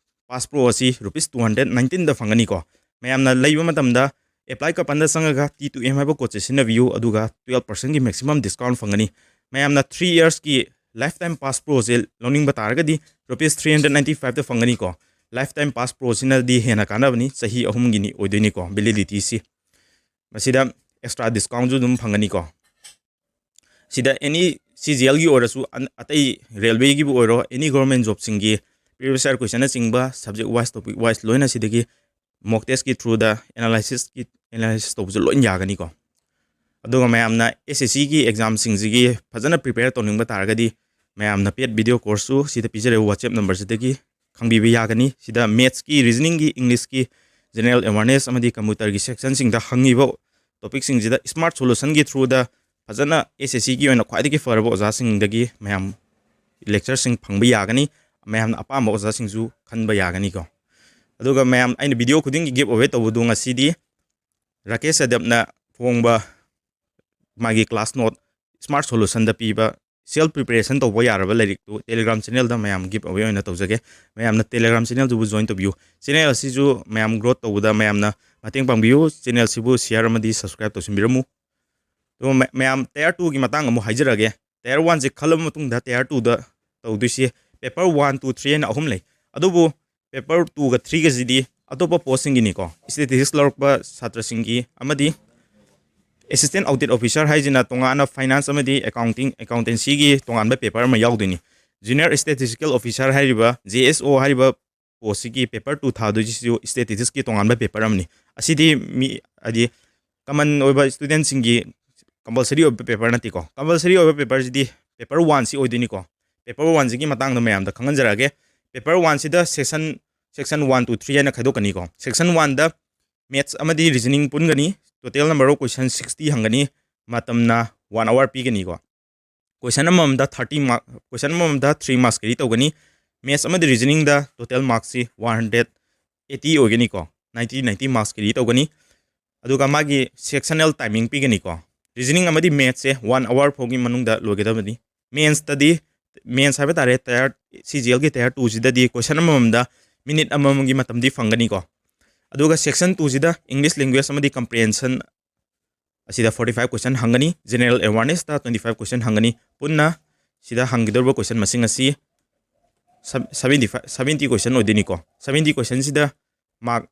Pass Pro ꯑꯁꯤ rupees two hundred nineteenꯗ ꯐꯪꯒꯅꯤꯀꯣ꯫ ꯃꯌꯥꯝꯅ ꯂꯩꯕ ꯃꯇꯝꯗ Apply Couponꯗ ꯆꯪꯉꯒ T two M ꯍꯥꯏꯕ codeꯁꯦ ꯁꯤꯖꯤꯟꯅꯕꯤꯌꯨ, ꯑꯗꯨꯒ twelve percentꯀꯤ maximum discount ꯐꯪꯒꯅꯤ꯫ ꯃꯌꯥꯝꯅ three yearsꯀꯤ Lifetime Pass Proꯁꯦ ꯂꯧꯅꯤꯡꯕ ꯇꯥꯔꯒꯗꯤ rupees three hundred ninety fiveꯇ ꯐꯪꯒꯅꯤꯀꯣ꯫ Lifetime Pass Proꯁꯤꯅꯗꯤ ꯍꯦꯟꯅ ꯀꯥꯟꯅꯕꯅꯤ, ꯆꯍꯤ ꯑꯍꯨꯝꯒꯤꯅꯤ ꯑꯣꯏꯗꯣꯏꯅꯤꯀꯣ validityꯁꯤ꯫ ꯃꯁꯤꯗ extra discountꯁꯨ ꯑꯗꯨꯝ ꯐꯪꯒꯅꯤꯀꯣ꯫ ꯁꯤꯗ any CGLꯒꯤ ꯑꯣꯏꯔꯁꯨ, ꯑꯟ-, ꯑꯇꯩ railwayꯒꯤꯕꯨ ꯑꯣꯏꯔꯣ, any government jobꯁꯤꯡꯒꯤ previous year questionꯅꯆꯤꯡꯕ subject wise, topic wise ꯂꯣꯏꯅ ꯁꯤꯗꯒꯤ mock testꯀꯤ throughꯗ analysisꯀꯤ, analysis ꯇꯧꯕꯁꯨ ꯂꯣꯏ ꯌꯥꯒꯅꯤꯀꯣ꯫ ꯑꯗꯨꯒ ꯃꯌꯥꯝꯅ ꯑꯦꯁ ꯑꯦꯁ ꯁꯤꯒꯤ ꯑꯦꯛꯖꯥꯝꯁꯤꯡꯁꯤꯒꯤ ꯐꯖꯅ ꯄ꯭ꯔꯤꯄꯦꯌꯔ ꯇꯧꯅꯤꯡꯕ ꯇꯥꯔꯒꯗꯤ, ꯃꯌꯥꯝꯅ ꯄꯦꯠ ꯚꯤꯗꯤꯑꯣ ꯀꯣꯔꯁꯁꯨ ꯁꯤꯗ ꯄꯤꯖꯔꯤꯕ WhatsApp ꯅꯝꯕꯔꯁꯤꯗꯒꯤ ꯈꯪꯕꯤꯕ ꯌꯥꯒꯅꯤ꯫ ꯁꯤꯗ ꯃꯦꯠꯁꯀꯤ, ꯔꯤꯖꯅꯤꯡꯒꯤ, ꯏꯪꯂꯤꯁꯀꯤ, ꯖꯦꯅꯔꯦꯜ ꯑꯦꯋꯥꯔꯅꯦꯁ ꯑꯃꯗꯤ ꯀꯝꯄ꯭ꯌꯨꯇꯔꯒꯤ ꯁꯦꯛꯁꯟꯁꯤꯡꯗ ꯍꯪꯉꯤꯕ ꯇꯣꯄꯤꯛꯁꯤꯡꯁꯤꯗ ꯁ꯭ꯃꯥꯔꯠ ꯁꯣꯂꯨꯁꯟꯒꯤ ꯊ꯭ꯔꯨꯗ ꯐꯖꯅ ꯑꯦꯁ ꯑꯦꯁ ꯁꯤꯒꯤ ꯑꯣꯏꯅ ꯈ꯭ꯋꯥꯏꯗꯒꯤ ꯐꯔꯕ ꯑꯣꯖꯥꯁꯤꯡꯗꯒꯤ ꯃꯌꯥꯝ ꯂꯦꯛꯆꯔꯁꯤꯡ ꯐꯪꯕ ꯌꯥꯒꯅꯤ꯫ ꯃꯌꯥꯝꯅ ꯑꯄꯥꯝꯕ ꯑꯣꯖꯥꯁꯤꯡꯁꯨ ꯈꯟꯕ ꯌꯥꯒꯅꯤꯀꯣ꯫ ꯑꯗꯨꯒ ꯃꯌꯥꯝ, ꯑꯩꯅ ꯚꯤꯗꯤꯑꯣ ꯈꯨꯗꯤꯡꯒꯤ ꯒꯤꯐ ꯑꯋꯦ ꯇꯧꯕꯗꯨ ꯉꯁꯤꯗꯤ ꯔꯥꯀꯦꯁ ꯌꯥꯗꯕꯅ ꯐꯣꯡꯕ ꯃꯥꯒꯤ ꯀ꯭ꯂꯥꯁ ꯅꯣꯠ ꯁ꯭ꯃꯥꯔꯠ ꯁꯣꯂꯨꯁꯟꯗ ꯄꯤꯕ ꯁꯦꯜꯐ ꯄ꯭ꯔꯤꯄꯦꯔꯦꯁꯟ ꯇꯧꯕ ꯌꯥꯔꯕ ꯂꯥꯏꯔꯤꯛꯇꯨ Telegram ꯆꯦꯅꯦꯜꯗ ꯃꯌꯥꯝ ꯒꯤꯐ ꯑꯋꯦ ꯑꯣꯏꯅ ꯇꯧꯖꯒꯦ꯫ ꯃꯌꯥꯝꯅ Telegram ꯆꯦꯅꯦꯜꯗꯨꯕꯨ ꯖꯣꯏꯟ ꯇꯧꯕꯤꯌꯨ꯫ ꯆꯦꯅꯦꯜ ꯑꯁꯤꯁꯨ ꯃꯌꯥꯝ ꯒ꯭ꯔꯣꯠ ꯇꯧꯕꯗ ꯃꯌꯥꯝꯅ ꯃꯇꯦꯡ ꯄꯥꯡꯕꯤꯌꯨ꯫ ꯆꯦꯅꯦꯜꯁꯤꯕꯨ ꯁꯤꯌꯥꯔ ꯑꯃꯗꯤ ꯁꯕꯁꯀ꯭ꯔꯥꯏꯕ ꯇꯧꯁꯤꯟꯕꯤꯔꯝꯃꯨ꯫ ꯑꯗꯨꯒ ꯃ-, ꯃꯌꯥꯝ ꯇꯥꯌꯔ ꯇꯨꯒꯤ ꯃꯇꯥꯡ ꯑꯃꯨꯛ ꯍꯥꯏꯖꯔꯛꯑꯒꯦ꯫ ꯇꯥꯌꯔ ꯋꯥꯟꯁꯦ ꯈꯜꯂꯕ ꯃꯇꯨꯡꯗ ꯇꯥꯌꯔ ꯇꯨꯗ ꯇꯧꯗꯣꯏꯁꯤ ꯄꯦꯄꯔ ꯋꯥꯟ, ꯇꯨ, ꯊ꯭ꯔꯤ ꯍꯥꯏꯅ ꯑꯍꯨꯝ ꯂꯩ꯫ ꯑꯗꯨꯕꯨ ꯄꯦꯄꯔ ꯇꯨꯒ ꯊ꯭ꯔꯤꯒꯁꯤꯗꯤ ꯑꯇꯣꯞꯄ ꯄꯣꯁꯁꯤꯡꯒꯤꯅꯤꯀꯣ, ꯁ꯭ꯇꯦꯇꯤꯁꯇꯤꯛꯁ ꯂꯧꯔꯛꯄ ꯁꯥꯇ꯭ꯔꯁꯤꯡꯒꯤ ꯑꯃꯗꯤ ꯑꯦꯁꯤꯁꯇꯦꯟ ꯑꯣꯗꯤꯠ ꯑꯣꯐꯤꯁꯥꯔ ꯍꯥꯏꯁꯤꯅ ꯇꯣꯉꯥꯟꯅ ꯐꯥꯏꯅꯥꯟꯁ ꯑꯃꯗꯤ ꯑꯦꯀꯥꯎꯟꯇꯤꯡ, ꯑꯦꯀꯥꯎꯟꯇꯦꯟꯁꯤꯒꯤ ꯇꯣꯉꯥꯟꯕ ꯄꯦꯄꯔ ꯑꯃ ꯌꯥꯎꯗꯣꯏꯅꯤ꯫ ꯖꯨꯅꯤꯌꯔ ꯁ꯭ꯇꯦꯇꯤꯁꯇꯤꯀꯦꯜ ꯑꯣꯐꯤꯁꯥꯔ ꯍꯥꯏꯔꯤꯕ, ꯖꯦ ꯑꯦꯁ ꯑꯣ ꯍꯥꯏꯔꯤꯕ ꯄꯣꯁꯁꯤꯒꯤ ꯄꯦꯄꯔ ꯇꯨ ꯊꯥꯗꯣꯏꯁꯤꯁꯨ ꯁ꯭ꯇꯦꯇꯤꯁꯇꯤꯛꯁꯀꯤ ꯇꯣꯉꯥꯟꯕ ꯄꯦꯄꯔ ꯑꯃꯅꯤ꯫ ꯑꯁꯤꯗꯤ ꯃꯤ, ꯍꯥꯏꯗꯤ, ꯀꯃꯟ ꯑꯣꯏꯕ ꯁ꯭ꯇꯨꯗꯦꯟꯁꯤꯡꯒꯤ ꯀꯝꯄꯜꯁꯔꯤ ꯑꯣꯏꯕ ꯄꯦꯄꯔ ꯅꯠꯇꯦꯀꯣ꯫ ꯀꯝꯄꯜꯁꯔꯤ ꯑꯣꯏꯕ ꯄꯦꯄꯔꯁꯤꯗꯤ ꯄꯦꯄꯔ ꯋꯥꯟꯁꯤ ꯑꯣꯏꯗꯣꯏꯅꯤꯀꯣ꯫ ꯄꯦꯄꯔ ꯋꯥꯟꯁꯤꯒꯤ ꯃꯇꯥꯡꯗ ꯃꯌꯥꯝꯗ ꯈꯪꯍꯟꯖꯔꯛꯑꯒꯦ꯫ ꯄꯦꯄꯔ ꯋꯥꯟꯁꯤꯗ section, section one, two, three ꯍꯥꯏꯅ ꯈꯥꯏꯗꯣꯛꯀꯅꯤꯀꯣ꯫ ꯁꯦꯛꯁꯟ ꯋꯥꯟꯗ ꯃꯦꯠꯁ ꯑꯃꯗꯤ ꯔꯤꯖꯅꯤꯡ ꯄꯨꯟꯒꯅꯤ꯫ Total number of question sixty ꯍꯪꯒꯅꯤ꯫ ꯃꯇꯝꯅ ꯋꯥꯟ ꯑꯋꯥꯔ ꯄꯤꯒꯅꯤꯀꯣ꯫ ꯀꯣꯏꯁꯟ ꯑꯃꯃꯝꯗ ꯊꯥꯔꯇꯤ ꯃꯥꯔꯛ, ꯀꯣꯏꯁꯟ ꯑꯃꯃꯝꯗ ꯊ꯭ꯔꯤ ꯃꯥꯔꯛꯁ ꯀꯦꯔꯤ ꯇꯧꯒꯅꯤ꯫ ꯃꯦꯠꯁ ꯑꯃꯗꯤ ꯔꯤꯖꯅꯤꯡꯗ ꯇꯣꯇꯦꯜ ꯃꯥꯔꯛꯁꯤ ꯋꯥꯟ ꯍꯟꯗ꯭ꯔꯦꯠ ꯑꯦꯠꯇꯤ ꯑꯣꯏꯒꯅꯤꯀꯣ꯫ ꯅꯥꯏꯟꯇꯤ, ꯅꯥꯏꯟꯇꯤ ꯃꯥꯔꯛꯁ ꯀꯦꯔꯤ ꯇꯧꯒꯅꯤ꯫ ꯑꯗꯨꯒ ꯃꯥꯒꯤ ꯁꯦꯛꯁꯅꯦꯜ ꯇꯥꯏꯃꯤꯡ ꯄꯤꯒꯅꯤꯀꯣ꯫ ꯔꯤꯖꯅꯤꯡ ꯑꯃꯗꯤ ꯃꯦꯠꯁꯁꯦ ꯋꯥꯟ ꯑꯋꯥꯔ ꯐꯥꯎꯒꯤ ꯃꯅꯨꯡꯗ ꯂꯣꯏꯒꯗꯕꯅꯤ꯫ ꯃꯦꯟꯁꯇꯗꯤ, ꯃꯦꯟꯁ ꯍꯥꯏꯕ ꯇꯥꯔꯦ, ꯇꯥꯌꯔ, ꯁꯤ ꯖꯤ ꯑꯦꯜꯒꯤ ꯇꯥꯌꯔ ꯇꯨꯁꯤꯗꯗꯤ ꯀꯣꯏꯁꯟ ꯑꯃꯃꯝꯗ ꯃꯤꯅꯤꯠ ꯑꯃꯃꯝꯒꯤ ꯃꯇꯝꯗꯤ ꯐꯪꯒꯅꯤꯀꯣ꯫ ꯑꯗꯨꯒ ꯁꯦꯛꯁꯟ ꯇꯨꯁꯤꯗ ꯏꯪꯂꯤꯁ ꯂꯦꯡꯒ꯭ꯋꯦꯖ ꯑꯃꯗꯤ ꯀꯝꯄ꯭ꯔꯤꯍꯦꯟꯁꯟ ꯑꯁꯤꯗ ꯐꯣꯔꯇꯤ ꯐꯥꯏꯚ ꯀꯣꯏꯁꯟ ꯍꯪꯒꯅꯤ, ꯖꯦꯅꯔꯦꯜ ꯑꯦꯋꯥꯔꯅꯦꯁꯇ ꯇ꯭ꯋꯦꯟꯇꯤ ꯐꯥꯏꯚ ꯀꯣꯏꯁꯟ ꯍꯪꯒꯅꯤ꯫ ꯄꯨꯟꯅ ꯁꯤꯗ ꯍꯪꯒꯗꯧꯔꯤꯕ ꯀꯣꯏꯁꯟ ꯃꯁꯤꯡ ꯑꯁꯤ ꯁꯕꯦꯟꯇꯤ ꯐꯥꯏꯚ, ꯁꯕꯦꯟꯇꯤ ꯀꯣꯏꯁꯟ ꯑꯣꯏꯗꯣꯏꯅꯤꯀꯣ꯫ ꯁꯕꯦꯟꯇꯤ ꯀꯣꯏꯁꯟꯁꯤꯗ ꯃꯥꯔꯛ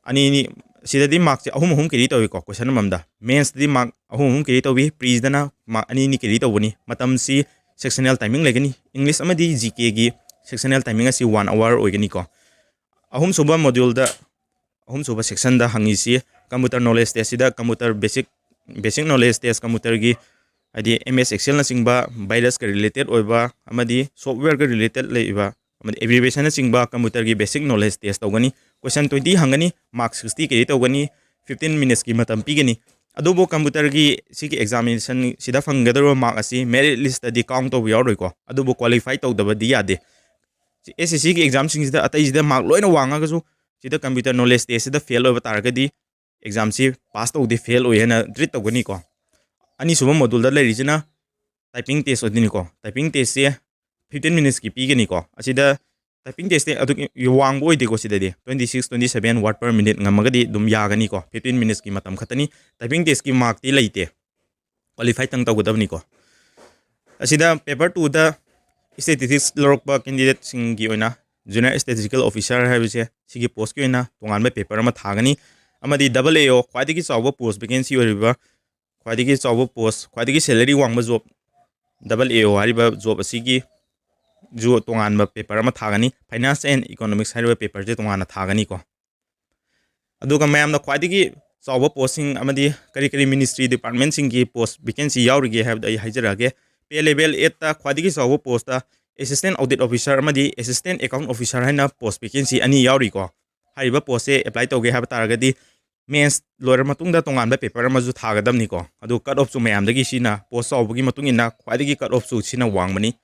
ꯑꯅꯤ ꯑꯅꯤ, ꯁꯤꯗꯗꯤ ꯃꯥꯔꯛꯁꯦ ꯑꯍꯨꯝ ꯑꯍꯨꯝ ꯀꯦꯔꯤ ꯇꯧꯏꯀꯣ, ꯀꯣꯏꯁꯟ ꯑꯃꯃꯝꯗ꯫ ꯃꯦꯟꯁꯇꯗꯤ ꯃꯥꯔꯛ ꯑꯍꯨꯝ ꯑꯍꯨꯝ ꯀꯦꯔꯤ ꯇꯧꯏ, ꯄ꯭ꯔꯤꯁꯤꯗꯅ ꯃꯥꯔꯛ ꯑꯅꯤ ꯑꯅꯤ ꯀꯦꯔꯤ ꯇꯧꯕꯅꯤ꯫ ꯃꯇꯝꯁꯤ ꯁꯦꯛꯁꯅꯦꯜ ꯇꯥꯏꯃꯤꯡ ꯂꯩꯒꯅꯤ꯫ ꯏꯪꯂꯤꯁ ꯑꯃꯗꯤ ꯖꯤ ꯀꯦꯒꯤ ꯁꯦꯛꯁꯅꯦꯜ ꯇꯥꯏꯃꯤꯡ ꯑꯁꯤ ꯋꯥꯟ ꯑꯋꯥꯔ ꯑꯣꯏꯒꯅꯤꯀꯣ꯫ ꯑꯍꯨꯝꯁꯨꯕ ꯃꯣꯗ꯭ꯌꯨꯜꯗ, ꯑꯍꯨꯝꯁꯨꯕ ꯁꯦꯛꯁꯟꯗ ꯍꯪꯉꯤꯁꯤ computer knowledge test ꯁꯤꯗ computer basic, basic knowledge test computer ꯒꯤ, ꯍꯥꯏꯗꯤ M S Excel ꯅꯆꯤꯡꯕ virus ꯀ related ꯑꯣꯏꯕ ꯑꯃꯗꯤ software ꯀ related ꯂꯩꯕ ꯑꯃꯗꯤ abbreviation ꯅꯆꯤꯡꯕ computer ꯒꯤ basic knowledge test ꯇꯧꯒꯅꯤ꯫ Question twenty ꯍꯪꯒꯅꯤ, mark sixty carry ꯇꯧꯒꯅꯤ, fifteen minutes ꯀꯤ ꯃꯇꯝ ꯄꯤꯒꯅꯤ꯫ ꯑꯗꯨꯕꯨ computer ꯒꯤ ꯁꯤꯒꯤ examination ꯁꯤꯗ ꯐꯪꯒꯗꯧꯔꯤꯕ mark ꯑꯁꯤ merit list ꯇꯗꯤ count ꯇꯧꯕ ꯌꯥꯎꯔꯣꯏꯀꯣ, ꯑꯗꯨꯕꯨ qualify ꯇꯧꯗꯕꯗꯤ ꯌꯥꯗꯦ꯫ S S C ꯒꯤ exam ꯁꯤꯡꯁꯤꯗ ꯑꯇꯩꯁꯤꯗ mark ꯂꯣꯏꯅ ꯋꯥꯡꯉꯒꯁꯨ ꯁꯤꯗ computer knowledge test ꯁꯤꯗ fail ꯑꯣꯏꯕ ꯇꯥꯔꯒꯗꯤ exam ꯁꯤ pass ꯇꯧꯗꯦ, fail ꯑꯣꯏ ꯍꯥꯏꯅ treat ꯇꯧꯒꯅꯤꯀꯣ꯫ ꯑꯅꯤꯁꯨꯕ module ꯗ ꯂꯩꯔꯤꯁꯤꯅ typing test ꯑꯣꯏꯗꯣꯏꯅꯤꯀꯣ꯫ Typing test ꯁꯦ fifteen minutes ꯀꯤ ꯄꯤꯒꯅꯤꯀꯣ꯫ ꯑꯁꯤꯗ typing test ꯁꯦ ꯑꯗꯨꯛ ꯋꯥꯡꯕ ꯑꯣꯏꯗꯦꯀꯣ꯫ ꯁꯤꯗꯗꯤ twenty six, twenty seven word per minute ꯉꯝꯃꯒꯗꯤ ꯑꯗꯨꯝ ꯌꯥꯒꯅꯤꯀꯣ꯫ Fifteen minutes ꯀꯤ ꯃꯇꯝ ꯈꯛꯇꯅꯤ꯫ Typing test ꯀꯤ mark ꯇꯤ ꯂꯩꯇꯦ, qualify ꯇꯪ ꯇꯧꯒꯗꯕꯅꯤꯀꯣ꯫ ꯑꯁꯤꯗ paper two ꯗ statistics ꯂꯧꯔꯛꯄ candidate ꯁꯤꯡꯒꯤ ꯑꯣꯏꯅ junior statistical officer ꯍꯥꯏꯕꯁꯦ ꯁꯤꯒꯤ post ꯀꯤ ꯑꯣꯏꯅ ꯇꯣꯉꯥꯟꯕ paper ꯑꯃ ꯊꯥꯒꯅꯤ꯫ ꯑꯃꯗꯤ double A O, ꯈ꯭ꯋꯥꯏꯗꯒꯤ ꯆꯥꯎꯕ post vacancy ꯑꯣꯏꯔꯤꯕ, ꯈ꯭ꯋꯥꯏꯗꯒꯤ ꯆꯥꯎꯕ post, ꯈ꯭ꯋꯥꯏꯗꯒꯤ salary ꯋꯥꯡꯕ job, double A O ꯍꯥꯏꯔꯤꯕ job ꯑꯁꯤꯒꯤ ꯖꯨ ꯇꯣꯉꯥꯟꯕ paper ꯑꯃ ꯊꯥꯒꯅꯤ꯫ Finance and Economics ꯍꯥꯏꯔꯤꯕ paper ꯁꯦ ꯇꯣꯉꯥꯟꯅ ꯊꯥꯒꯅꯤꯀꯣ꯫ ꯑꯗꯨꯒ ꯃꯌꯥꯝꯅ ꯈ꯭ꯋꯥꯏꯗꯒꯤ ꯆꯥꯎꯕ post ꯁꯤꯡ ꯑꯃꯗꯤ ꯀꯔꯤ ꯀꯔꯤ ministry department ꯁꯤꯡꯒꯤ post vacancy ꯌꯥꯎꯔꯤꯒꯦ ꯍꯥꯏꯕꯗꯣ ꯑꯩ ꯍꯥꯏꯖꯔꯛꯑꯒꯦ꯫ Pay level eight ꯇ ꯈ꯭ꯋꯥꯏꯗꯒꯤ ꯆꯥꯎꯕ post ꯇ assistant audit officer ꯑꯃꯗꯤ assistant account officer ꯍꯥꯏꯅ post vacancy ꯑꯅꯤ ꯌꯥꯎꯔꯤꯀꯣ꯫ ꯍꯥꯏꯔꯤꯕ post ꯁꯦ apply ꯇꯧꯒꯦ ꯍꯥꯏꯕ ꯇꯥꯔꯒꯗꯤ mains ꯂꯣꯏꯔ ꯃꯇꯨꯡꯗ ꯇꯣꯉꯥꯟꯕ paper ꯑꯃꯁꯨ ꯊꯥꯒꯗꯕꯅꯤꯀꯣ꯫ ꯑꯗꯨ cut off ꯁꯨ ꯃꯌꯥꯝꯗꯒꯤ ꯁꯤꯅ post ꯆꯥꯎꯕꯒꯤ ꯃꯇꯨꯡ ꯏꯟꯅ ꯈ꯭ꯋꯥꯏꯗꯒꯤ cut off ꯁꯨ ꯁꯤꯅ ꯋꯥꯡꯕꯅꯤ꯫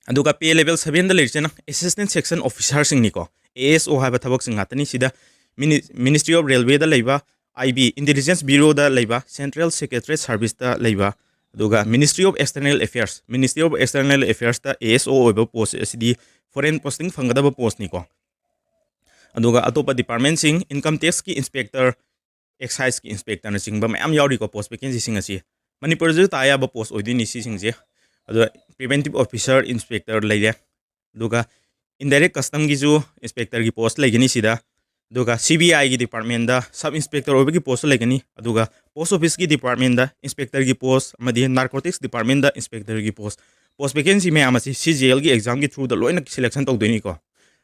ꯑꯗꯨꯒ pay level seven the ꯂꯩꯔꯤꯁꯤꯅ assistant section officer ꯁꯤꯡꯅꯤꯀꯣ꯫ A S O ꯍꯥꯏꯕ ꯊꯕꯛꯁꯤꯡ ꯉꯥꯛꯇꯅꯤ꯫ ꯁꯤꯗ mini-, Ministry of Railway ꯗ ꯂꯩꯕ, I B, Intelligence Bureau ꯗ ꯂꯩꯕ, Central Secretariat Service ꯇ ꯂꯩꯕ, ꯑꯗꯨꯒ Ministry of External Affairs, Ministry of External Affairs ꯇ A S O ꯑꯣꯏꯕ post ꯑꯁꯤꯗꯤ foreign posting ꯐꯪꯒꯗꯕ post ꯅꯤꯀꯣ꯫ ꯑꯗꯨꯒ ꯑꯇꯣꯞꯄ department ꯁꯤꯡ, income tax ꯀꯤ inspector, excise ꯀꯤ inspector ꯅꯆꯤꯡꯕ ꯃꯌꯥꯝ ꯌꯥꯎꯔꯤꯀꯣ post vacancy ꯁꯤꯡ ꯑꯁꯤ꯫ ꯃꯅꯤꯄꯨꯔꯗꯁꯨ ꯇꯥ ꯌꯥꯕ post ꯑꯣꯏꯗꯣꯏꯅꯤ ꯁꯤꯁꯤꯡꯁꯦ꯫ ꯑꯗꯨꯒ preventive officer inspector ꯂꯩꯔꯦ꯫ ꯑꯗꯨꯒ indirect custom ꯒꯤꯁꯨ inspector ꯒꯤ post ꯂꯩꯒꯅꯤ ꯁꯤꯗ꯫ ꯑꯗꯨꯒ C B I ꯒꯤ department ꯇ sub inspector ꯑꯣꯏꯕꯒꯤ post ꯂꯩꯒꯅꯤ꯫ ꯑꯗꯨꯒ post office ꯀꯤ department ꯇ inspector ꯒꯤ post ꯑꯃꯗꯤ narcotics department ꯇ inspector ꯒꯤ post, post vacancy ꯃꯌꯥꯝ ꯑꯁꯤ C G L ꯒꯤ exam ꯒꯤ through ꯗ ꯂꯣꯏꯅ selection ꯇꯧꯗꯣꯏꯅꯤꯀꯣ꯫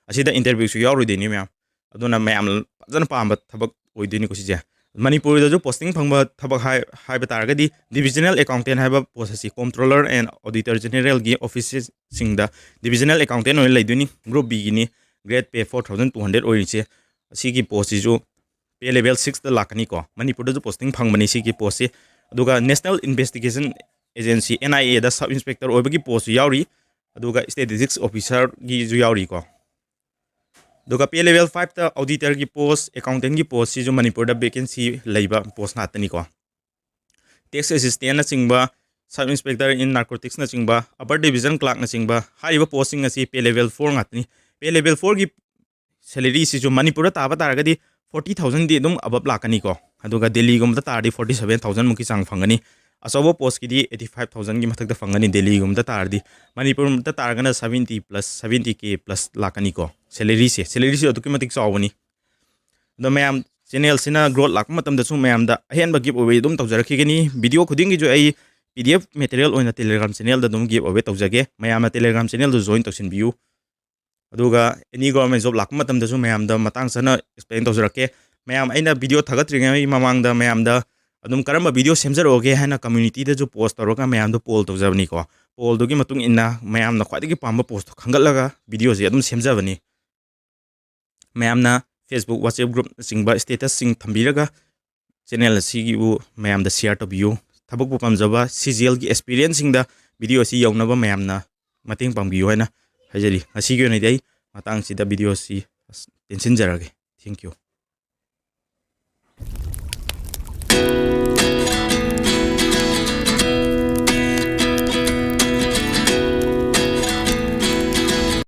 ꯑꯁꯤꯗ interview ꯁꯨ ꯌꯥꯎꯔꯣꯏꯗꯣꯏꯅꯤ ꯃꯌꯥꯝ꯫ ꯑꯗꯨꯅ ꯃꯌꯥꯝ ꯐꯖꯅ ꯄꯥꯝꯕ ꯊꯕꯛ ꯑꯣꯏꯗꯣꯏꯅꯤꯀꯣ ꯁꯤꯁꯦ꯫ ꯃꯅꯤꯄꯨꯔꯗꯁꯨ posting ꯐꯪꯕ ꯊꯕꯛ ꯍꯥꯏ-, ꯍꯥꯏꯕ ꯇꯥꯔꯒꯗꯤ divisional accountant ꯍꯥꯏꯕ post ꯑꯁꯤ Comptroller and Auditor Generalꯒꯤ officeꯁꯤꯡꯗ divisional accountant ꯑꯣꯏꯅ ꯂꯩꯗꯣꯏꯅꯤ꯫ Group Bꯒꯤꯅꯤ, grade pay four thousand two hundred ꯑꯣꯏꯔꯤꯁꯦ꯫ ꯑꯁꯤꯒꯤ postꯁꯤꯁꯨ pay level sixꯇ ꯂꯥꯛꯀꯅꯤꯀꯣ꯫ ꯃꯅꯤꯄꯨꯔꯗꯁꯨ posting ꯐꯪꯕꯅꯤ ꯁꯤꯒꯤ postꯁꯤ꯫ ꯑꯗꯨꯒ National Investigation Agency, NIAꯗ sub inspector ꯑꯣꯏꯕꯒꯤ postꯁꯨ ꯌꯥꯎꯔꯤ, ꯑꯗꯨꯒ statistics officerꯒꯤꯁꯨ ꯌꯥꯎꯔꯤꯀꯣ꯫ ꯑꯗꯨꯒ pay level fiveꯇ auditorꯒꯤ post, accountantꯒꯤ postꯁꯤꯁꯨ ꯃꯅꯤꯄꯨꯔꯗ vacancy ꯂꯩꯕ post ꯉꯥꯛꯇꯅꯤꯀꯣ꯫ Tax assistantꯅꯆꯤꯡꯕ, sub inspector in narcoticsꯅꯆꯤꯡꯕ, upper division clerkꯅꯆꯤꯡꯕ, ꯍꯥꯏꯔꯤꯕ postꯁꯤꯡ ꯑꯁꯤ pay level four ꯉꯥꯛꯇꯅꯤ꯫ Pay level fourꯒꯤ salaryꯁꯤꯁꯨ ꯃꯅꯤꯄꯨꯔꯗ ꯇꯥꯕ ꯇꯥꯔꯒꯗꯤ forty thousandꯗꯤ ꯑꯗꯨꯝ above ꯂꯥꯛꯀꯅꯤꯀꯣ꯫ ꯑꯗꯨꯒ ꯗꯦꯜꯂꯤꯒꯨꯝꯕꯗ ꯇꯥꯔꯗꯤ forty seven thousandꯃꯨꯛꯀꯤ ꯆꯥꯡ ꯐꯪꯒꯅꯤ꯫ ꯑꯆꯧꯕ postꯀꯤꯗꯤ eighty five thousandꯒꯤ ꯃꯊꯛꯇ ꯐꯪꯒꯅꯤ ꯗꯦꯜꯂꯤꯒꯨꯝꯕꯗ ꯇꯥꯔꯗꯤ꯫ ꯃꯅꯤꯄꯨꯔꯗ ꯇꯥꯔꯒꯅ seventy plus, seventy K plus ꯂꯥꯛꯀꯅꯤꯀꯣ salaryꯁꯦ꯫ Salaryꯁꯦ ꯑꯗꯨꯛꯀꯤ ꯃꯇꯤꯛ ꯆꯥꯎꯕꯅꯤ꯫ ꯑꯗꯣ ꯃꯌꯥꯝ, channelꯁꯤꯅ growth ꯂꯥꯛꯄ ꯃꯇꯝꯗꯁꯨ ꯃꯌꯥꯝꯗ ꯑꯍꯦꯟꯕ giveaway ꯑꯗꯨꯝ ꯇꯧꯖꯔꯛꯈꯤꯒꯅꯤ꯫ Video ꯈꯨꯗꯤꯡꯒꯤꯁꯨ ꯑꯩ PDF material ꯑꯣꯏꯅ Telegram channelꯗ ꯑꯗꯨꯝ giveaway ꯇꯧꯖꯒꯦ꯫ ꯃꯌꯥꯝꯅ Telegram channelꯗꯨ join ꯇꯧꯁꯤꯟꯕꯤꯌꯨ꯫ ꯑꯗꯨꯒ any government job ꯂꯥꯛꯄ ꯃꯇꯝꯗꯁꯨ ꯃꯌꯥꯝꯗ ꯃꯇꯥꯡ ꯆꯥꯅ explain ꯇꯧꯖꯔꯛꯀꯦ꯫ ꯃꯌꯥꯝ, ꯑꯩꯅ video ꯊꯥꯒꯠꯇ꯭ꯔꯤꯉꯩ ꯃꯃꯥꯡꯗ ꯃꯌꯥꯝꯗ ꯑꯗꯨꯝ ꯀꯔꯝꯕ video ꯁꯦꯝꯖꯔꯛꯑꯣꯒꯦ ꯍꯥꯏꯅ communityꯗꯁꯨ post ꯇꯧꯔꯒ ꯃꯌꯥꯝꯗ poll ꯇꯧꯖꯕꯅꯤꯀꯣ꯫ Pollꯗꯨꯒꯤ ꯃꯇꯨꯡ ꯏꯟꯅ ꯃꯌꯥꯝꯅ ꯈ꯭ꯋꯥꯏꯗꯒꯤ ꯄꯥꯝꯕ postꯇꯣ ꯈꯟꯒꯠꯂꯒ videoꯁꯦ ꯑꯗꯨꯝ ꯁꯦꯝꯖꯕꯅꯤ꯫ ꯃꯌꯥꯝꯅ Facebook, WhatsApp groupꯅꯆꯤꯡꯕ statusꯁꯤꯡ ꯊꯝꯕꯤꯔꯒ channel ꯑꯁꯤꯒꯤꯕꯨ ꯃꯌꯥꯝꯗ share ꯇꯧꯕꯤꯌꯨ꯫ ꯊꯕꯛꯄꯨ ꯄꯥꯝꯖꯕ CGLꯒꯤ aspirantꯁꯤꯡꯗ video ꯑꯁꯤ ꯌꯧꯅꯕ ꯃꯌꯥꯝꯅ ꯃꯇꯦꯡ ꯄꯥꯡꯕꯤꯌꯨ ꯍꯥꯏꯅ ꯍꯥꯏꯖꯔꯤ꯫ ꯉꯁꯤꯒꯤ ꯑꯣꯏꯅꯗꯤ ꯑꯩ ꯃꯇꯥꯡꯁꯤꯗ video ꯑꯁꯤ ꯇꯦꯟꯁꯤꯟꯖꯔꯒꯦ꯫ Thank you꯫